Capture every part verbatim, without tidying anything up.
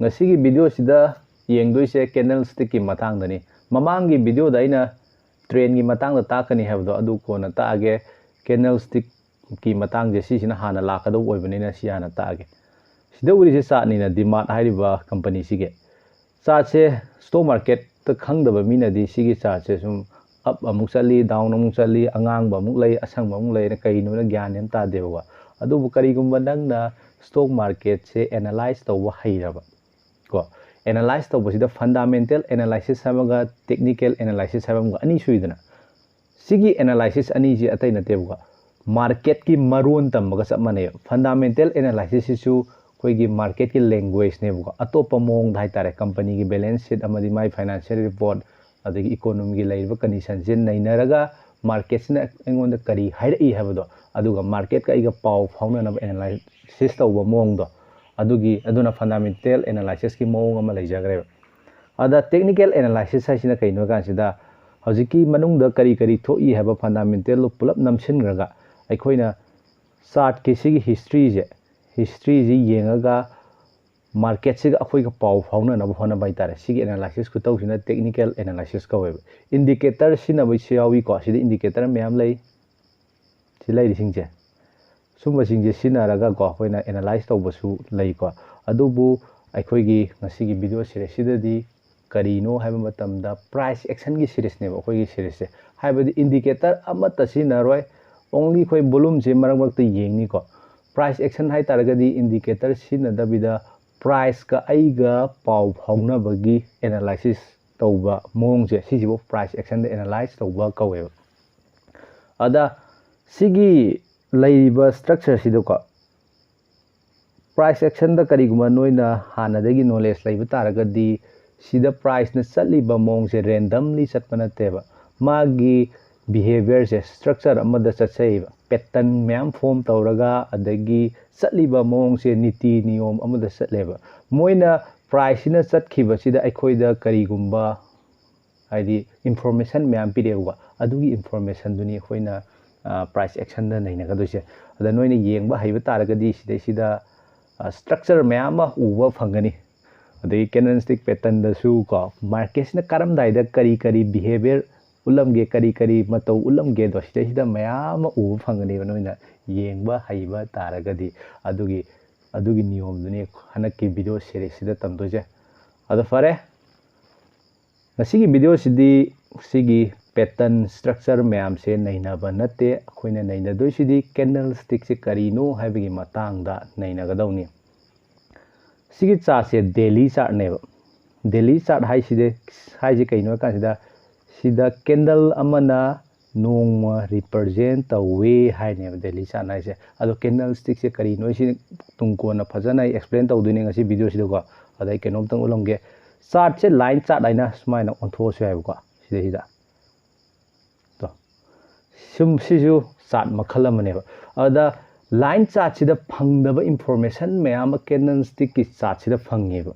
ꯉꯁꯤꯒꯤ ꯚꯤꯗꯤꯑꯣꯁꯤꯗ ꯌꯦꯡꯗꯣꯏꯁꯦ ꯀꯦꯟꯗꯜ ꯁ꯭ꯇꯤꯛꯀꯤ ꯃꯇꯥꯡꯗꯅꯤ꯫ ꯃꯃꯥꯡꯒꯤ ꯚꯤꯗꯤꯑꯣꯗ ꯑꯩꯅ ꯇ꯭ꯔꯦꯟꯒꯤ ꯃꯇꯥꯡꯗ ꯇꯥꯛꯀꯅꯤ ꯍꯥꯏꯕꯗꯣ ꯑꯗꯨ ꯀꯣꯟꯅ ꯇꯥꯛꯑꯒꯦ꯫ ꯀꯦꯟꯗꯜ ꯁ꯭ꯇꯤꯛꯀꯤ ꯃꯇꯥꯡꯁꯦ ꯁꯤꯁꯤꯅ ꯍꯥꯟꯅ ꯂꯥꯛꯀꯗꯧꯕ ꯑꯣꯏꯕꯅꯤꯅ ꯁꯤ ꯍꯥꯟꯅ ꯇꯥꯛꯑꯒꯦ꯫ ꯁꯤꯗ ꯎꯔꯤꯁꯦ ꯆꯥꯔꯠꯅꯤꯅ, ꯗꯤꯃꯥꯔꯠ ꯍꯥꯏꯔꯤꯕ ꯀꯝꯄꯅꯤꯁꯤꯒꯤ꯫ ꯆꯥꯔꯠꯁꯦ ꯁ꯭ꯇꯣꯛ ꯃꯥꯔꯀꯦꯠꯇ ꯈꯪꯗꯕ ꯃꯤꯅꯗꯤ ꯁꯤꯒꯤ ꯆꯥꯔꯠꯁꯦ ꯁꯨꯝ ꯑꯞ ꯑꯃꯨꯛ ꯆꯠꯂꯤ, ꯗꯥꯎꯟ ꯑꯃꯨꯛ ꯆꯠꯂꯤ, ꯑꯉꯥꯡꯕ ꯑꯃꯨꯛ ꯂꯩ, ꯑꯁꯪꯕ ꯑꯃꯨꯛ ꯂꯩꯅ ꯀꯩꯅꯣꯅ ꯒ꯭ꯌꯥꯟ ꯑꯃ ꯇꯥꯗꯦꯕꯀꯣ꯫ ꯑꯗꯨꯕꯨ ꯀꯔꯤꯒꯨꯝꯕ ꯅꯪꯅ ꯁ꯭ꯇꯣꯛ ꯃꯥꯔꯀꯦꯠꯁꯦ ꯑꯦꯅꯥꯂꯥꯏꯁ ꯇꯧꯕ ꯍꯩꯔꯕ ꯀꯣ, ꯑꯦꯅꯥꯂꯥꯏꯁ ꯇꯧꯕꯁꯤꯗ ꯐꯟꯗꯥꯃꯦꯟꯇꯦꯜ ꯑꯦꯅꯥꯂꯥꯏꯁꯤꯁ ꯑꯃꯒ ꯇꯦꯛꯅꯤꯀꯦꯜ ꯑꯦꯅꯥꯂꯥꯏꯁꯤꯁ ꯍꯥꯏꯕ ꯑꯃꯒ ꯑꯅꯤ ꯁꯨꯏꯗꯅ꯫ ꯁꯤꯒꯤ ꯑꯦꯅꯥꯂꯥꯏꯁꯤꯁ ꯑꯅꯤꯁꯤ ꯑꯇꯩ ꯅꯠꯇꯦꯕꯀꯣ, ꯃꯥꯔꯀꯦꯠꯀꯤ ꯃꯔꯣꯟ ꯇꯝꯕꯒ ꯆꯞ ꯃꯥꯟꯅꯩꯕ꯫ ꯐꯟꯗꯥꯃꯦꯟꯇꯦꯜ ꯑꯦꯅꯥꯂꯥꯏꯁꯤꯁꯁꯤꯁꯨ ꯑꯩꯈꯣꯏꯒꯤ ꯃꯥꯔꯀꯦꯠꯀꯤ ꯂꯦꯡꯒ꯭ꯋꯦꯖꯅꯦꯕꯀꯣ, ꯑꯇꯣꯞꯄ ꯃꯑꯣꯡꯗ ꯍꯥꯏꯇꯥꯔꯦ, ꯀꯝꯄꯅꯤꯒꯤ ꯕꯦꯂꯦꯟꯁ ꯁꯤꯠ ꯑꯃꯗꯤ ꯃꯥꯏ ꯐꯥꯏꯅꯥꯟꯁꯤꯌꯦꯜ ꯔꯤꯄꯣꯔꯠ, ꯑꯗꯒꯤ ꯏꯀꯣꯅꯣꯃꯤꯒꯤ ꯂꯩꯔꯤꯕ ꯀꯟꯗꯤꯁꯟꯁꯦ ꯅꯩꯅꯔꯒ ꯃꯥꯔꯀꯦꯠꯁꯤꯅ ꯑꯩꯉꯣꯟꯗ ꯀꯔꯤ ꯍꯥꯏꯔꯛꯏ ꯍꯥꯏꯕꯗꯣ, ꯑꯗꯨꯒ ꯃꯥꯔꯀꯦꯠꯀ ꯑꯩꯒ ꯄꯥꯎ ꯐꯥꯎꯅꯅꯕ ꯑꯦꯅꯥꯂꯥꯏꯁꯤꯁ ꯇꯧꯕ ꯃꯑꯣꯡꯗꯣ, ꯑꯗꯨꯒꯤ ꯑꯗꯨꯅ ꯐꯟꯗꯥꯃꯦꯟꯇꯦꯜ ꯑꯦꯅꯥꯂꯥꯏꯁꯤꯁꯀꯤ ꯃꯑꯣꯡ ꯑꯃ ꯂꯩꯖꯈ꯭ꯔꯦꯕ꯫ ꯑꯗ ꯇꯦꯛꯅꯤꯀꯦꯜ ꯑꯦꯅꯥꯂꯥꯏꯁꯤꯁ ꯍꯥꯏꯁꯤꯅ ꯀꯩꯅꯣ ꯍꯥꯏ ꯀꯥꯟꯁꯤꯗ, ꯍꯧꯖꯤꯛꯀꯤ ꯃꯅꯨꯡꯗ ꯀꯔꯤ ꯀꯔꯤ ꯊꯣꯛꯏ ꯍꯥꯏꯕ ꯐꯟꯗꯥꯃꯦꯟꯇꯦꯜꯗꯣ ꯄꯨꯂꯞ ꯅꯝꯁꯤꯟꯈ꯭ꯔꯒ ꯑꯩꯈꯣꯏꯅ ꯆꯥꯔꯠꯀꯤ ꯁꯤꯒꯤ ꯍꯤꯁꯇ꯭ꯔꯤꯁꯦ, ꯍꯤꯁꯇ꯭ꯔꯤꯁꯤ ꯌꯦꯡꯉꯒ ꯃꯥꯔꯀꯦꯠꯁꯤꯒ ꯑꯩꯈꯣꯏꯒ ꯄꯥꯎ ꯐꯥꯎꯅꯅꯕ ꯍꯣꯠꯅꯕ ꯍꯥꯏꯇꯥꯔꯦ꯫ ꯁꯤꯒꯤ ꯑꯦꯅꯥꯂꯥꯏꯁꯤꯁ ꯈꯨꯇꯧꯁꯤꯅ ꯇꯦꯛꯅꯤꯀꯦꯜ ꯑꯦꯅꯥꯂꯥꯏꯁꯤꯁ ꯀꯧꯋꯦꯕ꯫ ꯏꯟꯗꯤꯀꯦꯇꯔ ꯁꯤꯖꯤꯟꯅꯕꯁꯨ ꯌꯥꯎꯏꯀꯣ꯫ ꯁꯤꯗ ꯏꯟꯗꯤꯀꯦꯇꯔ ꯃꯌꯥꯝ ꯂꯩ, ꯁꯤ ꯂꯩꯔꯤꯁꯤꯡꯁꯦ꯫ ꯁꯨꯝꯕꯁꯤꯡꯁꯦ ꯁꯤꯖꯤꯟꯅꯔꯒꯀꯣ ꯑꯩꯈꯣꯏꯅ ꯑꯦꯅꯥꯂꯥꯏꯁ ꯇꯧꯕꯁꯨ ꯂꯩꯀꯣ꯫ ꯑꯗꯨꯕꯨ ꯑꯩꯈꯣꯏꯒꯤ ꯉꯁꯤꯒꯤ ꯚꯤꯗꯤꯑꯣ ꯁꯤꯔꯤꯁꯁꯤꯗꯗꯤ ꯀꯔꯤꯅꯣ ꯍꯥꯏꯕ ꯃꯇꯝꯗ ꯄ꯭ꯔꯥꯏꯁ ꯑꯦꯛꯁꯟꯒꯤ ꯁꯤꯔꯤꯁꯅꯦꯕ ꯑꯩꯈꯣꯏꯒꯤ ꯁꯤꯔꯤꯁꯁꯦ꯫ ꯍꯥꯏꯕꯗꯤ ꯏꯟꯗꯤꯀꯦꯇꯔ ꯑꯃꯠꯇ ꯁꯤꯖꯤꯟꯅꯔꯣꯏ, ꯑꯣꯡꯂꯤ ꯑꯩꯈꯣꯏ ꯚꯣꯂꯨꯝꯁꯦ ꯃꯔꯛ ꯃꯔꯛꯇ ꯌꯦꯡꯅꯤꯀꯣ꯫ ꯄ꯭ꯔꯥꯏꯁ ꯑꯦꯛꯁꯟ ꯍꯥꯏ ꯇꯥꯔꯒꯗꯤ ꯏꯟꯗꯤꯀꯦꯇꯔ ꯁꯤꯖꯤꯟꯅꯗꯕꯤꯗ ꯄ꯭ꯔꯥꯏꯁꯀ ꯑꯩꯒ ꯄꯥꯎ ꯐꯥꯎꯅꯕꯒꯤ ꯑꯦꯅꯥꯂꯥꯏꯁꯤꯁ ꯇꯧꯕ ꯃꯑꯣꯡꯁꯦ, ꯁꯤꯁꯤꯕꯨ ꯄ꯭ꯔꯥꯏꯁ ꯑꯦꯛꯁꯟꯗ ꯑꯦꯅꯥꯂꯥꯏꯁ ꯇꯧꯕ ꯀꯧꯋꯦꯕ꯫ ꯑꯗ ꯁꯤꯒꯤ ꯂꯩꯔꯤꯕ ꯁ꯭ꯇ꯭ꯔꯛꯆꯔꯁꯤꯗꯀꯣ, ꯄ꯭ꯔꯥꯏꯁ ꯑꯦꯛꯁꯟꯗ ꯀꯔꯤꯒꯨꯝꯕ ꯅꯣꯏꯅ ꯍꯥꯟꯅꯗꯒꯤ ꯅꯣꯂꯦꯖ ꯂꯩꯕ ꯇꯥꯔꯒꯗꯤ, ꯁꯤꯗ ꯄ꯭ꯔꯥꯏꯁꯅ ꯆꯠꯂꯤꯕ ꯃꯑꯣꯡꯁꯦ ꯔꯦꯟꯗꯝꯂꯤ ꯆꯠꯄ ꯅꯠꯇꯦꯕ꯫ ꯃꯥꯒꯤ ꯕꯤꯍꯦꯕꯤꯌꯔꯁꯦ ꯁ꯭ꯇ꯭ꯔꯛꯆꯔ ꯑꯃꯗ ꯆꯠꯆꯩꯕ, ꯄꯦꯇꯔꯟ ꯃꯌꯥꯝ ꯐꯣꯝ ꯇꯧꯔꯒ, ꯑꯗꯒꯤ ꯆꯠꯂꯤꯕ ꯃꯑꯣꯡꯁꯦ ꯅꯤꯇꯤ ꯅꯤꯌꯣꯝ ꯑꯃꯗ ꯆꯠꯂꯦꯕ꯫ ꯃꯣꯏꯅ ꯄ꯭ꯔꯥꯏꯁꯁꯤꯅ ꯆꯠꯈꯤꯕꯁꯤꯗ ꯑꯩꯈꯣꯏꯗ ꯀꯔꯤꯒꯨꯝꯕ, ꯍꯥꯏꯗꯤ, ꯏꯟꯐꯣꯔꯃꯦꯁꯟ ꯃꯌꯥꯝ ꯄꯤꯔꯛꯑꯦꯕꯀꯣ, ꯑꯗꯨꯒꯤ ꯏꯟꯐꯣꯔꯃꯦꯁꯟꯗꯨꯅꯤ ꯑꯩꯈꯣꯏꯅ ꯄ꯭ꯔꯥꯏꯁ ꯑꯦꯛꯁꯟꯗ ꯅꯩꯅꯒꯗꯣꯏꯁꯦ꯫ ꯑꯗ ꯅꯣꯏꯅ ꯌꯦꯡꯕ ꯍꯩꯕ ꯇꯥꯔꯒꯗꯤ ꯁꯤꯗꯩꯁꯤꯗ ꯁ꯭ꯇ꯭ꯔꯛꯆꯔ ꯃꯌꯥꯝ ꯑꯃ ꯎꯕ ꯐꯪꯒꯅꯤ꯫ ꯑꯗꯒꯤ candlestick patternꯗꯁꯨ ꯀꯣ, marketꯁꯤꯅ ꯀꯔꯝꯗꯥꯏꯗ ꯀꯔꯤ ꯀꯔꯤ behavior ꯎꯠꯂꯝꯒꯦ, ꯀꯔꯤ ꯀꯔꯤ ꯃꯇꯧ ꯎꯠꯂꯝꯒꯦꯗꯣ ꯁꯤꯗꯩꯁꯤꯗ ꯃꯌꯥꯝ ꯑꯃ ꯎꯕ ꯐꯪꯒꯅꯦꯕ, ꯅꯣꯏꯅ ꯌꯦꯡꯕ ꯍꯩꯕ ꯇꯥꯔꯒꯗꯤ꯫ ꯑꯗꯨꯒꯤ ꯑꯗꯨꯒꯤ ꯅꯤꯌꯣꯝꯗꯨꯅꯤ ꯍꯟꯗꯛꯀꯤ video seriesꯁꯤꯗ ꯇꯝꯗꯣꯏꯁꯦ꯫ ꯑꯗꯣ ꯐꯔꯦ, ꯉꯁꯤꯒꯤ videoꯁꯤꯗꯤ ꯁꯤꯒꯤ pattern structure ꯃꯌꯥꯝꯁꯦ ꯅꯩꯅꯕ ꯅꯠꯇꯦ꯫ ꯑꯩꯈꯣꯏꯅ ꯅꯩꯅꯗꯣꯏꯁꯤꯗꯤ candlestickꯁꯦ ꯀꯔꯤꯅꯣ ꯍꯥꯏꯕꯒꯤ ꯃꯇꯥꯡꯗ ꯅꯩꯅꯒꯗꯧꯅꯤ꯫ ꯁꯤꯒꯤ chartꯁꯦ daily chartꯅꯦꯕ꯫ Daily chart ꯍꯥꯏꯁꯤꯗꯤ, ꯍꯥꯏꯁꯦ ꯀꯩꯅꯣ ꯍꯥꯏ ꯀꯥꯟꯁꯤꯗ, ꯁꯤꯗ candle ꯑꯃꯅ ꯅꯣꯡꯃ represent ꯇꯧꯋꯦ ꯍꯥꯏꯅꯦꯕ daily chart ꯍꯥꯏꯁꯦ꯫ ꯑꯗꯣ candlestickꯁꯦ ꯀꯔꯤꯅꯣ, ꯁꯤ ꯇꯨꯡ ꯀꯣꯟꯅ ꯐꯖꯅ ꯑꯩ explain ꯇꯧꯗꯣꯏꯅꯦ ꯉꯁꯤ videoꯁꯤꯗꯀꯣ꯫ ꯑꯗ ꯑꯩ ꯀꯩꯅꯣꯝꯇꯪ ꯎꯠꯂꯝꯒꯦ꯫ Chartꯁꯦ line chart ꯍꯥꯏꯅ ꯁꯨꯃꯥꯏꯅ ꯑꯣꯟꯊꯣꯛꯑꯁꯨ ꯌꯥꯏꯕꯀꯣ, ꯁꯤꯗꯩꯁꯤꯗ꯫ ꯇꯣ, ꯁꯨꯝ ꯁꯤꯁꯨ chart ꯃꯈꯜ ꯑꯃꯅꯦꯕ꯫ ꯑꯗ line chartꯁꯤꯗ ꯐꯪꯗꯕ information ꯃꯌꯥꯝ ꯑꯃ candlestickꯀꯤ chartꯁꯤꯗ ꯐꯪꯉꯦꯕ꯫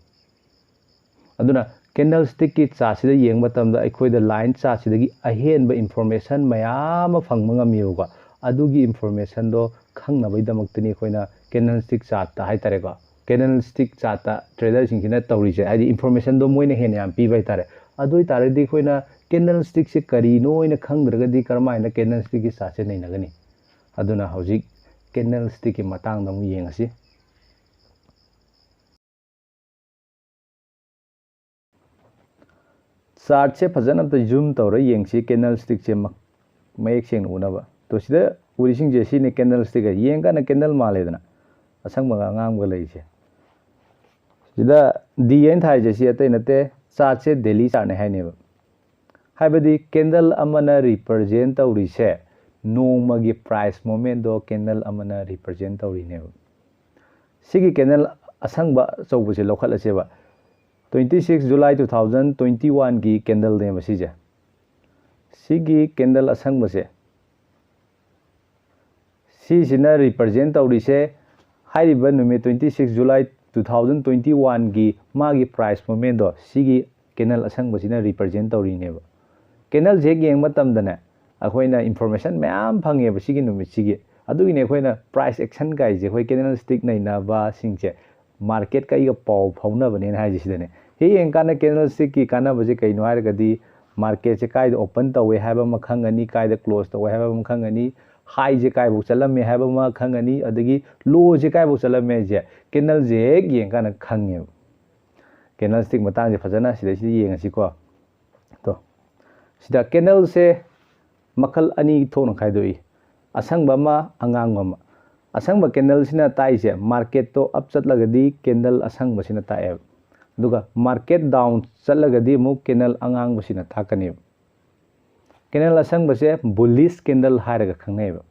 ꯑꯗꯨꯅ candlestickꯀꯤ chartꯁꯤꯗ ꯌꯦꯡꯕ ꯃꯇꯝꯗ ꯑꯩꯈꯣꯏꯗ line chartꯁꯤꯗꯒꯤ ꯑꯍꯦꯟꯕ information ꯃꯌꯥꯝ ꯑꯃ ꯐꯪꯕ ꯉꯝꯃꯦꯕꯀꯣ꯫ ꯑꯗꯨꯒꯤ informationꯗꯣ ꯈꯪꯅꯕꯒꯤꯗꯃꯛꯇꯅꯤ ꯑꯩꯈꯣꯏꯅ candlestick chartꯇ ꯍꯥꯏꯇꯥꯔꯦꯀꯣ, candlestick chartꯇ traderꯁꯤꯡꯁꯤꯅ ꯇꯧꯔꯤꯁꯦ, ꯍꯥꯏꯗꯤ informationꯗꯣ ꯃꯣꯏꯅ ꯍꯦꯟꯅ ꯌꯥꯝ ꯄꯤꯕ ꯍꯥꯏꯇꯥꯔꯦ꯫ ꯑꯗꯨ ꯑꯣꯏꯇꯥꯔꯗꯤ ꯑꯩꯈꯣꯏꯅ candlestickꯁꯦ ꯀꯔꯤꯅꯣ ꯍꯥꯏꯅ ꯈꯪꯗ꯭ꯔꯒꯗꯤ ꯀꯔꯝꯍꯥꯏꯅ candlestickꯀꯤ chartꯁꯦ ꯅꯩꯅꯒꯅꯤ? ꯑꯗꯨꯅ ꯍꯧꯖꯤꯛ candlestickꯀꯤ ꯃꯇꯥꯡꯗ ꯑꯃꯨꯛ ꯌꯦꯡꯉꯁꯤ꯫ Chartꯁꯦ ꯐꯖꯅ ꯑꯝꯇ zoom ꯇꯧꯔ ꯌꯦꯡꯁꯤ, candlestickꯁꯦ ꯃ-, ꯃꯌꯦꯛ ꯁꯦꯡꯅ ꯎꯅꯕ꯫ ꯇꯣ, ꯁꯤꯗ ꯎꯔꯤꯁꯤꯡꯁꯦ ꯁꯤꯅꯤ candlestick ꯍꯥꯏ꯫ ꯌꯦꯡꯀꯥꯟꯗ candle ꯃꯥꯜꯂꯦꯗꯅ, ꯑꯁꯪꯕꯒ ꯑꯉꯥꯡꯕꯒ ꯂꯩꯔꯤꯁꯦ꯫ ꯁꯤꯗ D ꯍꯥꯏꯅ ꯊꯥꯏꯁꯦ ꯁꯤ ꯑꯇꯩ ꯅꯠꯇꯦ, chartꯁꯦ daily chartꯅꯦ ꯍꯥꯏꯅꯦꯕ꯫ ꯍꯥꯏꯕꯗꯤ candle ꯑꯃꯅ represent ꯇꯧꯔꯤꯁꯦ ꯅꯣꯡꯃꯒꯤ price movementꯗꯣ candle ꯑꯃꯅ represent ꯇꯧꯔꯤꯅꯦꯕ꯫ ꯁꯤꯒꯤ candle ꯑꯁꯪꯕ ꯑꯆꯧꯕꯁꯦ ꯂꯧꯈꯠꯂꯁꯦꯕ꯫ Twenty six July two thousand twenty oneꯒꯤ candleꯅꯦꯕ ꯁꯤꯁꯦ꯫ ꯁꯤꯒꯤ candle ꯑꯁꯪꯕꯁꯦ, ꯁꯤꯁꯤꯅ represent ꯇꯧꯔꯤꯁꯦ, ꯍꯥꯏꯔꯤꯕ ꯅꯨꯃꯤꯠ twenty six July two thousand twenty oneꯒꯤ ꯃꯥꯒꯤ price movementꯗꯣ ꯁꯤꯒꯤ candle ꯑꯁꯪꯕꯁꯤꯅ represent ꯇꯧꯔꯤꯅꯦꯕ꯫ Candleꯁꯦ ꯍꯦꯛ ꯌꯦꯡꯕ ꯃꯇꯝꯗꯅꯦ, ꯑꯩꯈꯣꯏꯅ information ꯃꯌꯥꯝ ꯐꯪꯉꯦꯕ ꯁꯤꯒꯤ ꯅꯨꯃꯤꯠꯁꯤꯒꯤ꯫ ꯑꯗꯨꯒꯤꯅꯦ ꯑꯩꯈꯣꯏꯅ price action ꯀꯥꯏꯁꯦ, ꯑꯩꯈꯣꯏ candlestick ꯅꯩꯅꯕꯁꯤꯡꯁꯦ ꯃꯥꯔꯀꯦꯠꯀ ꯑꯩꯒ ꯄꯥꯎ ꯐꯥꯎꯅꯕꯅꯦꯅ ꯍꯥꯏꯁꯦ ꯁꯤꯗꯅꯦ꯫ ꯍꯦꯛ ꯌꯦꯡꯀꯥꯟꯗ ꯀꯦꯟꯗꯜꯁꯇꯤꯛꯀꯤ ꯀꯥꯟꯅꯕꯁꯦ ꯀꯩꯅꯣ ꯍꯥꯏꯔꯒꯗꯤ, ꯃꯥꯔꯀꯦꯠꯁꯦ ꯀꯥꯏꯗ ꯑꯣꯄꯟ ꯇꯧꯋꯦ ꯍꯥꯏꯕ ꯑꯃ ꯈꯪꯒꯅꯤ, ꯀꯥꯏꯗ ꯀ꯭ꯂꯣꯁ ꯇꯧꯋꯦ ꯍꯥꯏꯕ ꯑꯃ ꯈꯪꯒꯅꯤ, ꯍꯥꯏꯁꯦ ꯀꯥꯏꯐꯥꯎ ꯆꯠꯂꯝꯃꯦ ꯍꯥꯏꯕ ꯑꯃ ꯈꯪꯒꯅꯤ, ꯑꯗꯒꯤ ꯂꯣꯁꯦ ꯀꯥꯏꯐꯥꯎ ꯆꯠꯂꯝꯃꯦ ꯍꯥꯏꯁꯦ ꯀꯦꯟꯗꯜꯁꯦ ꯍꯦꯛ ꯌꯦꯡꯀꯥꯟꯗ ꯈꯪꯉꯦꯕ꯫ ꯀꯦꯟꯗꯜꯁꯇꯤꯛ ꯃꯇꯥꯡꯁꯦ ꯐꯖꯅ ꯁꯤꯗꯩꯁꯤꯗ ꯌꯦꯡꯉꯁꯤꯀꯣ꯫ ꯇꯣ, ꯁꯤꯗ ꯀꯦꯟꯗꯜꯁꯦ ꯃꯈꯜ ꯑꯅꯤ ꯊꯣꯛꯅ ꯈꯥꯏꯗꯣꯛꯏ, ꯑꯁꯪꯕ ꯑꯃ, ꯑꯉꯥꯡꯕ ꯑꯃ꯫ ꯑꯁꯪꯕ ꯀꯦꯟꯗꯜꯁꯤꯅ ꯇꯥꯛꯏꯁꯦ ꯃꯥꯔꯀꯦꯠꯇꯣ ꯑꯞ ꯆꯠꯂꯒꯗꯤ ꯀꯦꯟꯗꯜ ꯑꯁꯪꯕꯁꯤꯅ ꯇꯥꯛꯑꯦꯕ, ꯑꯗꯨꯒ ꯃꯥꯔꯀꯦꯠ ꯗꯥꯎꯟ ꯆꯠꯂꯒꯗꯤ ꯑꯃꯨꯛ ꯀꯦꯟꯗꯜ ꯑꯉꯥꯡꯕꯁꯤꯅ ꯇꯥꯛꯀꯅꯦꯕ꯫ ꯀꯦꯟꯗꯜ ꯑꯁꯪꯕꯁꯦ ꯕꯨꯂꯤꯁ ꯀꯦꯟꯗꯜ ꯍꯥꯏꯔꯒ ꯈꯪꯅꯩꯑꯕ,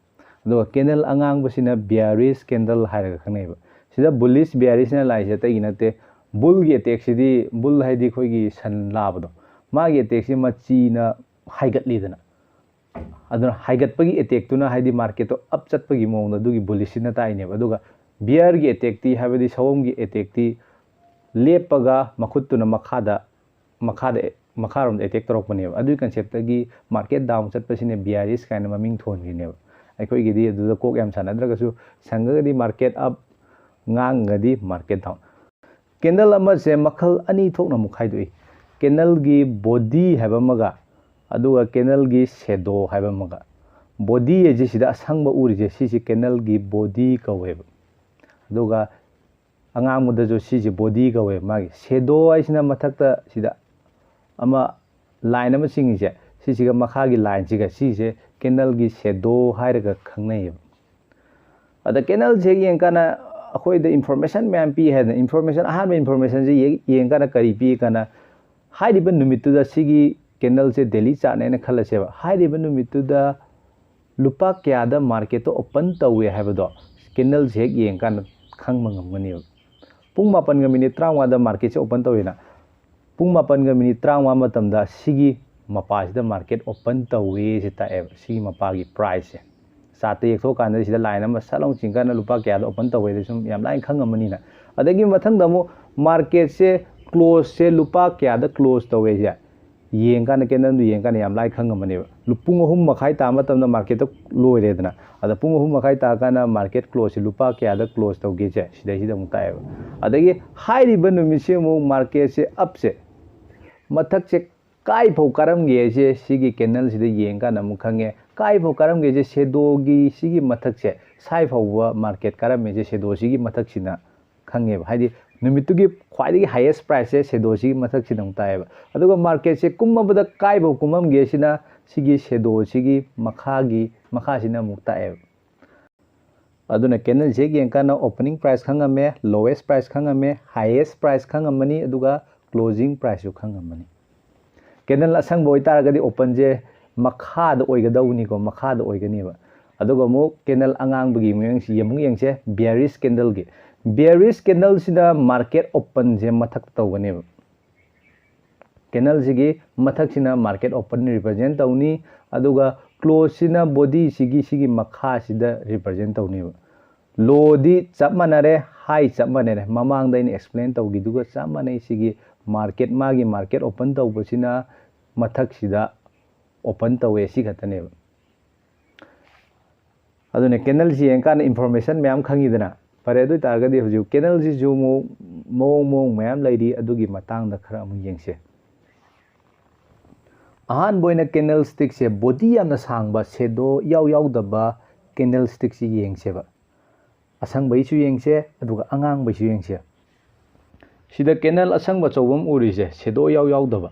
ꯑꯗꯨꯒ ꯀꯦꯟꯗꯜ ꯑꯉꯥꯡꯕꯁꯤꯅ ꯕꯤꯌꯥꯔꯤꯁ ꯀꯦꯟꯗꯜ ꯍꯥꯏꯔꯒ ꯈꯪꯅꯩꯑꯕ꯫ ꯁꯤꯗ ꯕꯨꯂꯤꯁ ꯕꯤꯌꯥꯔꯤꯁꯅ ꯂꯥꯛꯏꯁꯦ ꯑꯇꯩꯒꯤ ꯅꯠꯇꯦ, ꯕꯨꯜꯒꯤ ꯑꯦꯇꯦꯛꯁꯤꯗꯤ, ꯕꯨꯜ ꯍꯥꯏꯗꯤ ꯑꯩꯈꯣꯏꯒꯤ ꯁꯟ ꯂꯥꯕꯗꯣ, ꯃꯥꯒꯤ ꯑꯦꯇꯦꯛꯁꯤ ꯃꯆꯤꯅ ꯍꯥꯏꯒꯠꯂꯤꯗꯅ, ꯑꯗꯨꯅ ꯍꯥꯏꯒꯠꯄꯒꯤ ꯑꯦꯇꯦꯛꯇꯨꯅ ꯍꯥꯏꯗꯤ ꯃꯥꯔꯀꯦꯠꯇꯣ ꯑꯞ ꯆꯠꯄꯒꯤ ꯃꯑꯣꯡꯗ ꯑꯗꯨꯒꯤ ꯕꯨꯂꯤꯁꯁꯤꯅ ꯇꯥꯛꯏꯅꯦꯕ꯫ ꯑꯗꯨꯒ ꯕꯤꯌꯔꯒꯤ ꯑꯦꯇꯦꯛꯇꯤ, ꯍꯥꯏꯕꯗꯤ ꯁꯑꯣꯝꯒꯤ ꯑꯦꯇꯦꯛꯇꯤ ꯂꯦꯞꯄꯒ ꯃꯈꯨꯠꯇꯨꯅ ꯃꯈꯥꯗ, ꯃꯈꯥꯗ, ꯃꯈꯥꯔꯣꯝꯗ ꯑꯦꯇꯦꯛ ꯇꯧꯔꯛꯄꯅꯦꯕ꯫ ꯑꯗꯨꯒꯤ ꯀꯟꯁꯦꯞꯇꯒꯤ ꯃꯥꯔꯀꯦꯠ ꯗꯥꯎꯟ ꯆꯠꯄꯁꯤꯅ ꯕꯤꯌꯥꯔꯤꯁ ꯀꯥꯏꯅ ꯃꯃꯤꯡ ꯊꯣꯟꯈꯤꯅꯦꯕ꯫ ꯑꯩꯈꯣꯏꯒꯤꯗꯤ ꯑꯗꯨꯗ ꯀꯣꯛ ꯌꯥꯝ ꯁꯥꯟꯅꯗ꯭ꯔꯒꯁꯨ, ꯁꯪꯉꯒꯗꯤ ꯃꯥꯔꯀꯦꯠ ꯑꯞ, ꯉꯥꯡꯉꯒꯗꯤ ꯃꯥꯔꯀꯦꯠ ꯗꯥꯎꯟ꯫ ꯀꯦꯟꯗꯜ ꯑꯃꯁꯦ ꯃꯈꯜ ꯑꯅꯤ ꯊꯣꯛꯅ ꯑꯃꯨꯛ ꯈꯥꯏꯗꯣꯛꯏ, ꯀꯦꯟꯗꯜꯒꯤ ꯕꯣꯗꯤ ꯍꯥꯏꯕ ꯑꯃꯒ, ꯑꯗꯨꯒ ꯀꯦꯟꯗꯜꯒꯤ ꯁꯦꯗꯣ ꯍꯥꯏꯕ ꯑꯃꯒ꯫ ꯕꯣꯗꯤ ꯍꯥꯏꯁꯦ ꯁꯤꯗ ꯑꯁꯪꯕ ꯎꯔꯤꯁꯦ, ꯁꯤꯁꯦ ꯀꯦꯟꯗꯜꯒꯤ ꯕꯣꯗꯤ ꯀꯧꯋꯦꯕ꯫ ꯑꯗꯨꯒ ꯑꯉꯥꯡꯕꯗꯁꯨ ꯁꯤꯁꯦ ꯕꯣꯗꯤ ꯀꯧꯋꯦꯕ꯫ ꯃꯥꯒꯤ ꯁꯦꯗꯣ ꯍꯥꯏꯁꯤꯅ ꯃꯊꯛꯇ ꯁꯤꯗ ꯑꯃ ꯂꯥꯏꯟ ꯑꯃ ꯆꯤꯡꯉꯤꯁꯦ, ꯁꯤꯁꯤꯒ ꯃꯈꯥꯒꯤ ꯂꯥꯏꯟꯁꯤꯒ, ꯁꯤꯁꯦ ꯀꯦꯟꯗꯜꯒꯤ ꯁꯦꯗꯣ ꯍꯥꯏꯔꯒ ꯈꯪꯅꯩꯌꯦꯕ꯫ ꯑꯗ ꯀꯦꯟꯗꯜꯁꯦ ꯍꯦꯛ ꯌꯦꯡꯀꯥꯟꯗ ꯑꯩꯈꯣꯏꯗ ꯏꯟꯐꯣꯔꯃꯦꯁꯟ ꯃꯌꯥꯝ ꯄꯤ ꯍꯥꯏꯗꯅ, ꯏꯟꯐꯣꯔꯃꯦꯁꯟ, ꯑꯍꯥꯟꯕ ꯏꯟꯐꯣꯔꯃꯦꯁꯟꯁꯦ ꯌꯦꯡ-, ꯌꯦꯡꯀꯥꯟꯗ ꯀꯔꯤ ꯄꯤ ꯀꯥꯟꯗ, ꯍꯥꯏꯔꯤꯕ ꯅꯨꯃꯤꯠꯇꯨꯗ ꯁꯤꯒꯤ ꯀꯦꯟꯗꯜꯁꯦ ꯗꯦꯂꯤ ꯆꯥꯔꯠꯅꯦꯅ ꯈꯜꯂꯁꯦꯕ, ꯍꯥꯏꯔꯤꯕ ꯅꯨꯃꯤꯠꯇꯨꯗ ꯂꯨꯄꯥ ꯀꯌꯥꯗ ꯃꯥꯔꯀꯦꯠꯇꯣ ꯑꯣꯄꯟ ꯇꯧꯋꯦ ꯍꯥꯏꯕꯗꯣ ꯀꯦꯟꯗꯜꯁꯦ ꯍꯦꯛ ꯌꯦꯡꯀꯥꯟꯗ ꯈꯪꯕ ꯉꯝꯒꯅꯦꯕ꯫ ꯄꯨꯡ ꯃꯥꯄꯟꯒ ꯃꯤꯅꯤꯠ ꯇꯔꯥꯃꯉꯥꯗ ꯃꯥꯔꯀꯦꯠꯁꯦ ꯑꯣꯄꯟ ꯇꯧꯋꯦꯅ, ꯄꯨꯡ ꯃꯥꯄꯟꯒ ꯃꯤꯅꯤꯠ ꯇꯔꯥꯃꯉꯥ ꯃꯇꯝꯗ ꯁꯤꯒꯤ ꯃꯄꯥꯁꯤꯗ ꯃꯥꯔꯀꯦꯠ ꯑꯣꯄꯟ ꯇꯧꯋꯦ ꯁꯤ ꯇꯥꯛꯑꯦꯕ, ꯁꯤꯒꯤ ꯃꯄꯥꯒꯤ ꯄ꯭ꯔꯥꯏꯁꯁꯦ꯫ ꯆꯥꯔꯠꯇ ꯌꯦꯛꯊꯣꯛꯑꯀꯥꯟꯗ ꯁꯤꯗ ꯂꯥꯏꯟ ꯑꯃ ꯁꯠ ꯂꯥꯎ ꯆꯤꯡꯀꯥꯟꯗ ꯂꯨꯄꯥ ꯀꯌꯥꯗ ꯑꯣꯄꯟ ꯇꯧꯋꯦ ꯁꯨꯝ ꯌꯥꯝ ꯂꯥꯏꯅ ꯈꯪꯉꯝꯃꯅꯤꯅ꯫ ꯑꯗꯒꯤ ꯃꯊꯪꯗ ꯑꯃꯨꯛ ꯃꯥꯔꯀꯦꯠꯁꯦ ꯀ꯭ꯂꯣꯁꯁꯦ ꯂꯨꯄꯥ ꯀꯌꯥꯗ ꯀ꯭ꯂꯣꯁ ꯇꯧꯋꯦ ꯁꯦ, ꯌꯦꯡꯀꯥꯟꯗ candleꯗꯨ ꯌꯦꯡꯀꯥꯟꯗ ꯌꯥꯝ ꯂꯥꯏ ꯈꯪꯉꯝꯃꯅꯦꯕ꯫ ꯂꯨ-, ꯄꯨꯡ ꯑꯍꯨꯝ ꯃꯈꯥꯏ ꯇꯥꯕ ꯃꯇꯝꯗ marketꯇ ꯂꯣꯏꯔꯦꯗꯅ꯫ ꯑꯗ ꯄꯨꯡ ꯑꯍꯨꯝ ꯃꯈꯥꯏ ꯇꯥꯔꯀꯥꯟꯗ market closeꯁꯦ ꯂꯨꯄꯥ ꯀꯌꯥꯗ close ꯇꯧꯒꯦꯁꯦ ꯁꯤꯗꯩꯁꯤꯗ ꯑꯃꯨꯛ ꯇꯥꯛꯑꯦꯕ꯫ ꯑꯗꯒꯤ ꯍꯥꯏꯔꯤꯕ ꯅꯨꯃꯤꯠꯁꯦ ꯑꯃꯨꯛ marketꯁꯦ upꯁꯦ ꯃꯊꯛꯁꯦ ꯀꯥꯏꯐꯥꯎ ꯀꯥꯔꯝꯒꯦꯁꯦ ꯁꯤꯒꯤ candleꯁꯤꯗ ꯌꯦꯡꯀꯥꯟꯗ ꯑꯃꯨꯛ ꯈꯪꯉꯦ꯫ ꯀꯥꯏꯐꯥꯎ ꯀꯥꯔꯝꯒꯦꯁꯦ shadowꯒꯤ ꯁꯤꯒꯤ ꯃꯊꯛꯁꯦ ꯁꯥꯏ ꯐꯥꯎꯕ market ꯀꯥꯔꯝꯃꯦꯁꯦ shadowꯁꯤꯒꯤ ꯃꯊꯛꯁꯤꯅ ꯈꯪꯉꯦꯕ꯫ ꯍꯥꯏꯗꯤ ꯅꯨꯃꯤꯠꯇꯨꯒꯤ ꯈ꯭ꯋꯥꯏꯗꯒꯤ highest priceꯁꯦ shadowꯁꯤꯒꯤ ꯃꯊꯛꯁꯤꯗ ꯑꯃꯨꯛ ꯇꯥꯏꯌꯦꯕ꯫ ꯑꯗꯨꯒ marketꯁꯦ ꯀꯨꯝꯃꯕꯗ ꯀꯥꯏꯐꯥꯎ ꯀꯨꯝꯃꯝꯒꯦ ꯁꯤꯅ ꯁꯤꯒꯤ shadowꯁꯤꯒꯤ ꯃꯈꯥꯒꯤ, ꯃꯈꯥꯁꯤꯅ ꯑꯃꯨꯛ ꯇꯥꯛꯑꯦꯕ꯫ ꯑꯗꯨꯅ candleꯁꯦ ꯍꯦꯛ ꯌꯦꯡꯀꯥꯟꯗ opening price ꯈꯪꯉꯝꯃꯦ, lowest price ꯈꯪꯉꯝꯃꯦ, highest price ꯈꯪꯉꯝꯃꯅꯤ, ꯑꯗꯨꯒ closing priceꯁꯨ ꯈꯪꯉꯝꯃꯅꯤ꯫ Candle ꯑꯁꯪꯕ ꯑꯣꯏꯇꯥꯔꯒꯗꯤ openꯁꯦ ꯃꯈꯥꯗ ꯑꯣꯏꯒꯗꯧꯕꯅꯤꯀꯣ, ꯃꯈꯥꯗ ꯑꯣꯏꯒꯅꯦꯕ꯫ ꯑꯗꯨꯒ ꯑꯃꯨꯛ candle ꯑꯉꯥꯡꯕꯒꯤ ꯃꯑꯣꯡꯁꯤ ꯑꯃꯨꯛ ꯌꯦꯡꯁꯦ, bearish candleꯒꯤ꯫ Bearish candleꯁꯤꯗ market openꯁꯦ ꯃꯊꯛꯇ ꯇꯧꯒꯅꯦꯕ꯫ Candleꯁꯤꯒꯤ ꯃꯊꯛꯁꯤꯅ market open represent ꯇꯧꯅꯤ, ꯑꯗꯨꯒ closeꯁꯤꯅ bodyꯁꯤꯒꯤ ꯁꯤꯒꯤ ꯃꯈꯥꯁꯤꯗ represent ꯇꯧꯅꯤꯕ꯫ Lowꯗꯤ ꯆꯞ ꯃꯥꯟꯅꯔꯦ, high ꯆꯞ ꯃꯥꯟꯅꯔꯦ꯫ ꯃꯃꯥꯡꯗ ꯑꯩꯅ explain ꯇꯧꯈꯤꯗꯨꯒ ꯆꯞ ꯃꯥꯟꯅꯩ꯫ ꯁꯤꯒꯤ market, ꯃꯥꯒꯤ market open ꯇꯧꯕꯁꯤꯅ ꯃꯊꯛꯁꯤꯗ open ꯇꯧꯋꯦ, ꯁꯤ ꯈꯛꯇꯅꯦꯕ꯫ ꯑꯗꯨꯅ candleꯁꯤ ꯌꯦꯡꯀꯥꯟꯗ information ꯃꯌꯥꯝ ꯈꯪꯉꯤꯗꯅ꯫ ꯐꯔꯦ, ꯑꯗꯨ ꯑꯣꯏꯇꯥꯔꯒꯗꯤ ꯍꯧꯖꯤꯛ candleꯁꯤꯁꯨ ꯑꯃꯨꯛ ꯃꯑꯣꯡ ꯃꯑꯣꯡ ꯃꯌꯥꯝ ꯂꯩꯔꯤ, ꯑꯗꯨꯒꯤ ꯃꯇꯥꯡꯗ ꯈꯔ ꯑꯃꯨꯛ ꯌꯦꯡꯁꯦ꯫ ꯑꯍꯥꯟꯕ ꯑꯣꯏꯅ candlestickꯁꯦ body ꯌꯥꯝꯅ ꯁꯥꯡꯕ, shadow ꯏꯌꯥꯎ ꯌꯥꯎꯗꯕ candlestickꯁꯤ ꯌꯦꯡꯁꯦꯕ꯫ ꯑꯁꯪꯕꯩꯁꯨ ꯌꯦꯡꯁꯦ, ꯑꯗꯨꯒ ꯑꯉꯥꯡꯕꯩꯁꯨ ꯌꯦꯡꯁꯦ꯫ ꯁꯤꯗ candle ꯑꯁꯪꯕ ꯑꯆꯧꯕ ꯑꯃ ꯎꯔꯤꯁꯦ, shadow ꯏꯌꯥꯎ ꯌꯥꯎꯗꯕ꯫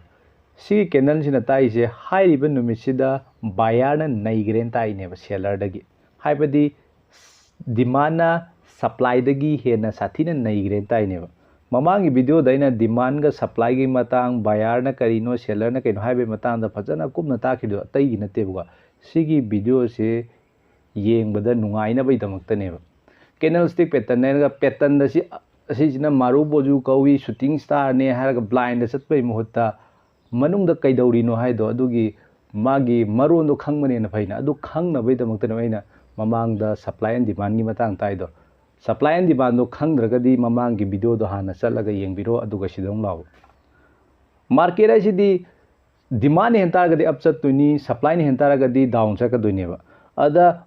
ꯁꯤꯒꯤ candleꯁꯤꯅ ꯇꯥꯛꯏꯁꯦ ꯍꯥꯏꯔꯤꯕ ꯅꯨꯃꯤꯠꯁꯤꯗ buyerꯅ ꯅꯩꯈ꯭ꯔꯦꯅ ꯇꯥꯛꯏꯅꯦꯕ sellerꯗꯒꯤ꯫ ꯍꯥꯏꯕꯗꯤ demandꯅ supplyꯗꯒꯤ ꯍꯦꯟꯅ ꯁꯥꯊꯤꯅ ꯅꯩꯈ꯭ꯔꯦꯅ ꯇꯥꯛꯏꯅꯦꯕ꯫ ꯃꯃꯥꯡꯒꯤ videoꯗ ꯑꯩꯅ demandꯒ supplyꯒꯤ ꯃꯇꯥꯡ, buyerꯅ ꯀꯔꯤꯅꯣ, sellerꯅ ꯀꯩꯅꯣ ꯍꯥꯏꯕꯒꯤ ꯃꯇꯥꯡꯗ ꯐꯖꯅ ꯀꯨꯞꯅ ꯇꯥꯛꯈꯤꯕꯗꯣ ꯑꯇꯩꯒꯤ ꯅꯠꯇꯦꯕꯀꯣ꯫ ꯁꯤꯒꯤ videoꯁꯦ ꯌꯦꯡꯕꯗ ꯅꯨꯡꯉꯥꯏꯅꯕꯒꯤꯗꯃꯛꯇꯅꯦꯕ꯫ Candlestick pattern ꯍꯥꯏꯔꯒ patternꯗ ꯁꯤ, ꯑꯁꯤꯁꯤꯅ Marubozu ꯀꯧꯏ, shooting starꯅꯦ ꯍꯥꯏꯔꯒ blindꯗ ꯆꯠꯄꯒꯤ ꯃꯍꯨꯠꯇ ꯃꯅꯨꯡꯗ ꯀꯩꯗꯧꯔꯤꯅꯣ ꯍꯥꯏꯗꯣ ꯑꯗꯨꯒꯤ ꯃꯥꯒꯤ ꯃꯔꯣꯟꯗꯣ ꯈꯪꯕꯅ ꯍꯦꯟꯅ ꯐꯩꯅ꯫ ꯑꯗꯨ ꯈꯪꯅꯕꯒꯤꯗꯃꯛꯇꯅꯦꯕ ꯑꯩꯅ ꯃꯃꯥꯡꯗ supply and demandꯒꯤ ꯃꯇꯥꯡ ꯇꯥꯛꯏꯗꯣ꯫ Supply and demandꯗꯣ ꯈꯪꯗ꯭ꯔꯒꯗꯤ ꯃꯃꯥꯡꯒꯤ videoꯗꯣ ꯍꯥꯟꯅ ꯆꯠꯂꯒ ꯌꯦꯡꯕꯤꯔꯣ, ꯑꯗꯨꯒ ꯁꯤꯗ ꯑꯃꯨꯛ ꯂꯥꯛꯑꯣ꯫ Market ꯍꯥꯏꯁꯤꯗꯤ Demand ꯍꯦꯟ ꯇꯥꯔꯒꯗꯤ up ꯆꯠꯇꯣꯏꯅꯤ, supply ꯅ ꯍꯦꯟ ꯇꯥꯔꯒꯗꯤ down ꯆꯠꯀꯗꯣꯏꯅꯦꯕ꯫ ꯑꯗ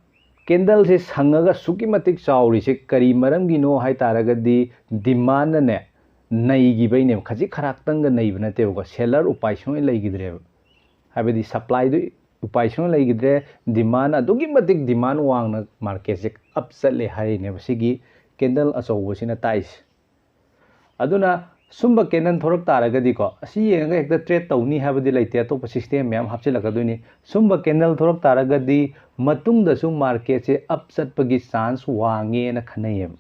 candle ꯁꯦ ꯁꯪꯉꯒ ꯑꯁꯨꯛꯀꯤ ꯃꯇꯤꯛ ꯆꯥꯎꯔꯤꯁꯦ ꯀꯔꯤ ꯃꯔꯝꯒꯤꯅꯣ ꯍꯥꯏ ꯇꯥꯔꯒꯗꯤ, demand ꯅꯅꯦ ꯅꯩꯈꯤꯕꯩꯅꯦꯕ꯫ ꯈꯖꯤꯛ ꯈꯔꯥꯛꯇꯪꯒ ꯅꯩꯕ ꯅꯠꯇꯦꯕꯀꯣ, seller ꯎꯄꯥꯏ ꯁꯨꯡꯂꯩ ꯂꯩꯈꯤꯗ꯭ꯔꯦꯕ꯫ ꯍꯥꯏꯕꯗꯤ supply ꯗꯨ ꯎꯄꯥꯏ ꯁꯨꯡꯂꯩ ꯂꯩꯈꯤꯗ꯭ꯔꯦ, demand ꯑꯗꯨꯛꯀꯤ ꯃꯇꯤꯛ demand ꯋꯥꯡꯅ market ꯁꯦ up ꯆꯠꯂꯦ ꯍꯥꯏꯔꯤꯅꯦꯕ ꯁꯤꯒꯤ candle ꯑꯆꯧꯕꯁꯤꯅ ꯇꯥꯛꯏꯁꯦ꯫ ꯑꯗꯨꯅ ꯁꯨꯝꯕ candle ꯊꯣꯔꯛ ꯇꯥꯔꯒꯗꯤꯀꯣ, ꯑꯁꯤ ꯌꯦꯡꯉꯒ ꯍꯦꯛꯇ trade ꯇꯧꯅꯤ ꯍꯥꯏꯕꯗꯤ ꯂꯩꯇꯦ, ꯑꯇꯣꯞꯄ system ꯃꯌꯥꯝ ꯍꯥꯞꯆꯤꯜꯂꯛꯀꯗꯣꯏꯅꯤ꯫ ꯁꯨꯝꯕ candle ꯊꯣꯔꯛ ꯇꯥꯔꯒꯗꯤ ꯃꯇꯨꯡꯗꯁꯨ market ꯁꯦ up ꯆꯠꯄꯒꯤ chance ꯋꯥꯡꯉꯦꯅ ꯈꯟꯅꯩꯌꯦꯕ꯫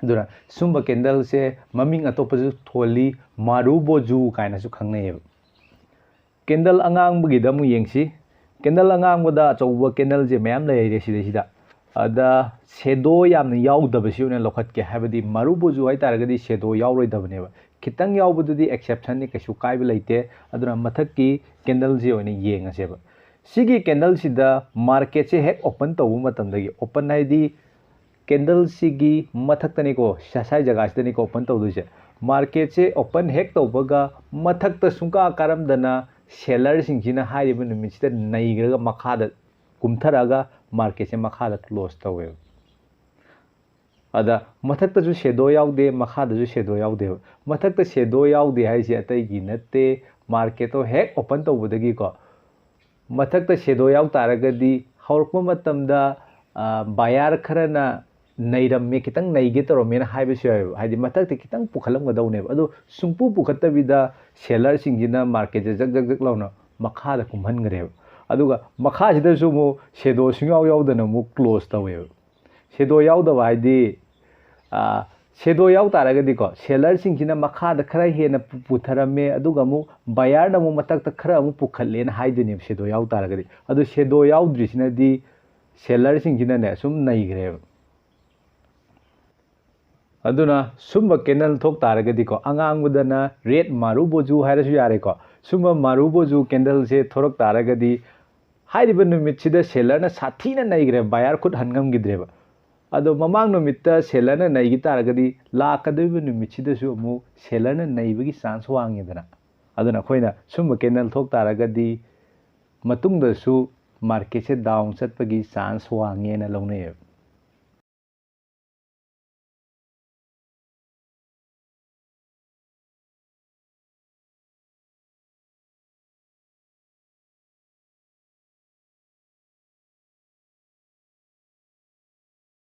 ꯑꯗꯨꯅ ꯁꯨꯝꯕ candle ꯁꯦ ꯃꯃꯤꯡ ꯑꯇꯣꯞꯄꯁꯨ ꯊꯣꯜꯂꯤ, ꯃꯥꯔꯨꯕꯣꯖꯨ ꯀꯥꯏꯅꯁꯨ ꯈꯪꯅꯩꯌꯦꯕ꯫ Candle ꯑꯉꯥꯡꯕꯒꯤꯗ ꯑꯃꯨꯛ ꯌꯦꯡꯁꯤ꯫ Candle ꯑꯉꯥꯡꯕꯗ ꯑꯆꯧꯕ candle ꯁꯦ ꯃꯌꯥꯝ ꯂꯩꯔꯦ ꯁꯤꯗꯩꯁꯤꯗ꯫ ꯑꯗ shadow ꯌꯥꯝꯅ ꯌꯥꯎꯗꯕꯁꯤ ꯑꯣꯏꯅ ꯂꯧꯈꯠꯀꯦ, ꯍꯥꯏꯕꯗꯤ ꯃꯥꯔꯨꯕꯣꯖꯨ ꯍꯥꯏꯇꯥꯔꯒꯗꯤ shadow ꯌꯥꯎꯔꯣꯏꯗꯕꯅꯦꯕ꯫ ꯈꯤꯇꯪ ꯌꯥꯎꯕꯗꯨꯗꯤ exception ꯅꯤ, ꯀꯩꯁꯨ ꯀꯥꯏꯕ ꯂꯩꯇꯦ꯫ ꯑꯗꯨꯅ ꯃꯊꯛꯀꯤ candle ꯁꯤ ꯑꯣꯏꯅ ꯌꯦꯡꯉꯁꯦꯕ꯫ ꯁꯤꯒꯤ candle ꯁꯤꯗ market ꯁꯦ ꯍꯦꯛ open ꯇꯧꯕ ꯃꯇꯝꯗꯒꯤ, open ꯍꯥꯏꯗꯤ candle ꯁꯤꯒꯤ ꯃꯊꯛꯇꯅꯤꯀꯣ, ꯁ-, ꯁ꯭ꯋꯥꯏ ꯖꯒꯥꯁꯤꯗꯅꯤꯀꯣ open ꯇꯧꯗꯣꯏꯁꯦ꯫ Market ꯁꯦ open ꯍꯦꯛ ꯇꯧꯕꯒ ꯃꯊꯛꯇ ꯁꯨꯡꯀꯥ ꯀꯥꯔꯝꯗꯅ seller ꯁꯤꯡꯁꯤꯅ ꯍꯥꯏꯔꯤꯕ ꯅꯨꯃꯤꯠꯁꯤꯗ ꯅꯩꯈ꯭ꯔꯒ ꯃꯈꯥꯗ ꯀꯨꯝꯊꯔꯛꯑꯒ market ꯁꯦ ꯃꯈꯥꯗ close ꯇꯧꯋꯦꯕ꯫ ꯑꯗ ꯃꯊꯛꯇꯁꯨ shadow ꯌꯥꯎꯗꯦ, ꯃꯈꯥꯗꯁꯨ shadow ꯌꯥꯎꯗꯦꯕ꯫ ꯃꯊꯛꯇ shadow ꯌꯥꯎꯗꯦ ꯍꯥꯏꯁꯦ ꯑꯇꯩꯒꯤ ꯅꯠꯇꯦ, market ꯇꯣ ꯍꯦꯛ open ꯇꯧꯕꯗꯒꯤꯀꯣ, ꯃꯊꯛꯇ shadow ꯌꯥꯎ ꯇꯥꯔꯒꯗꯤ ꯍꯧꯔꯛꯄ ꯃꯇꯝꯗ, ꯑ, buyer ꯈꯔꯅ ꯅꯩꯔꯝꯃꯦ, ꯈꯤꯇꯪ ꯅꯩꯒꯦ ꯇꯧꯔꯝꯃꯦꯅ ꯍꯥꯏꯕꯁꯨ ꯌꯥꯏꯑꯕ꯫ ꯍꯥꯏꯗꯤ ꯃꯊꯛꯇ ꯈꯤꯇꯪ ꯄꯨꯈꯠꯂꯝꯒꯗꯧꯅꯦꯕ꯫ ꯑꯗꯣ ꯁꯨꯡꯄꯨ ꯄꯨꯈꯠꯇꯕꯤꯗ seller ꯁꯤꯡꯁꯤꯅ market ꯁꯦ ꯖꯛ ꯖꯛ ꯖꯛ ꯂꯥꯎꯅ ꯃꯈꯥꯗ ꯀꯨꯝꯍꯟꯈ꯭ꯔꯦꯕ꯫ ꯑꯗꯨꯒ ꯃꯈꯥꯁꯤꯗꯁꯨ ꯑꯃꯨꯛ shadow ꯁꯨꯡꯌꯥꯎ ꯌꯥꯎꯗꯅ ꯑꯃꯨꯛ close ꯇꯧꯋꯦꯕ꯫ Shadow ꯌꯥꯎꯗꯕ ꯍꯥꯏꯗꯤ, ꯑ, shadow ꯌꯥꯎ ꯇꯥꯔꯒꯗꯤꯀꯣ, seller ꯁꯤꯡꯁꯤꯅ ꯃꯈꯥꯗ ꯈꯔ ꯍꯦꯟꯅ ꯄꯨ-, ꯄꯨꯊꯔꯝꯃꯦ, ꯑꯗꯨꯒ ꯑꯃꯨꯛ buyer ꯅ ꯑꯃꯨꯛ ꯃꯊꯛꯇ ꯈꯔ ꯑꯃꯨꯛ ꯄꯨꯈꯠꯂꯦꯅ ꯍꯥꯏꯗꯣꯏꯅꯦꯕ shadow ꯌꯥꯎ ꯇꯥꯔꯒꯗꯤ꯫ ꯑꯗꯨ shadow ꯌꯥꯎꯗ꯭ꯔꯤꯁꯤꯅꯗꯤ seller ꯁꯤꯡꯁꯤꯅꯅꯦ ꯁꯨꯝ ꯅꯩꯈ꯭ꯔꯦꯕ꯫ ꯑꯗꯨꯅ ꯁꯨꯝꯕ candle ꯊꯣꯛ ꯇꯥꯔꯒꯗꯤꯀꯣ, ꯑꯉꯥꯡꯕꯗꯅ red ꯃꯥꯔꯨꯕꯣꯖꯨ ꯍꯥꯏꯔꯁꯨ ꯌꯥꯔꯦꯀꯣ, ꯁꯨꯝꯕ ꯃꯥꯔꯨꯕꯣꯖꯨ candle ꯁꯦ ꯊꯣꯔꯛ ꯇꯥꯔꯒꯗꯤ ꯍꯥꯏꯔꯤꯕ ꯅꯨꯃꯤꯠꯁꯤꯗ seller ꯅ ꯁꯥꯊꯤꯅ ꯅꯩꯈ꯭ꯔꯦ, buyer ꯈꯨꯠ ꯍꯟ ꯉꯝꯈꯤꯗ꯭ꯔꯦꯕ꯫ ꯑꯗꯣ ꯃꯃꯥꯡ ꯅꯨꯃꯤꯠꯇ seller ꯅ ꯅꯩꯈꯤ ꯇꯥꯔꯒꯗꯤ ꯂꯥꯛꯀꯗꯧꯔꯤꯕ ꯅꯨꯃꯤꯠꯁꯤꯗꯁꯨ ꯑꯃꯨꯛ seller ꯅ ꯅꯩꯕꯒꯤ chance ꯋꯥꯡꯉꯦꯗꯅ꯫ ꯑꯗꯨꯅ ꯑꯩꯈꯣꯏꯅ ꯁꯨꯝꯕ ꯀꯦꯟꯗꯜ ꯊꯣꯛ ꯇꯥꯔꯒꯗꯤ ꯃꯇꯨꯡꯗꯁꯨ ꯃꯥꯔꯀꯦꯠꯁꯦ ꯗꯥꯎꯟ ꯆꯠꯄꯒꯤ ꯆꯥꯟꯁ ꯋꯥꯡꯉꯦꯅ ꯂꯧꯅꯩꯌꯦꯕ꯫